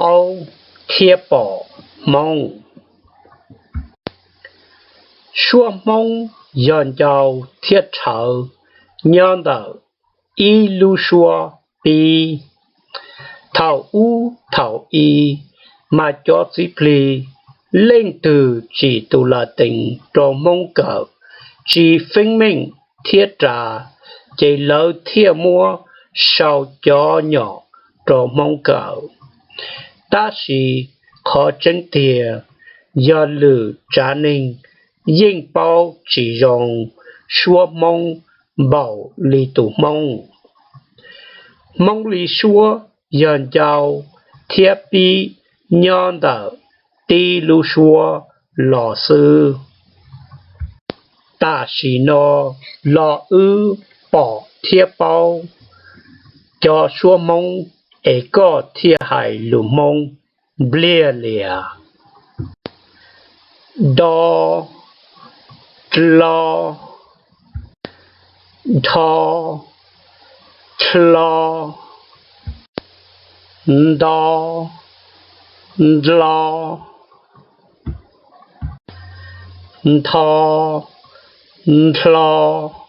paub thiab pom Hmoob. Suab Hmoob yog ncau thiab rhawv nyob ntawm ib lub suab pib. Thaum ub thaum i mas cov txiv plig leej twg tsim tus las tees rau Hmoob kawm tsis feeb meej thiab ras, ces lawv thiaj muab sau cov nyom rau Hmoob kawm. Tab sis qhov tseeb tiag yog lwm tsav neeg yeej paub tsis zoo suab Hmoob npaum li tus Hmoob. Hmoob li suab yog ncau thiab pib nyob ntawm tib lub suab los xwb. Tam sim no los wb pom thiab paub cov suab Hmoob es koj thiaj hais lus Hmoob npliag lias. Do, dlo, dho, dlo, nto, ndlo, ntho, ndlo.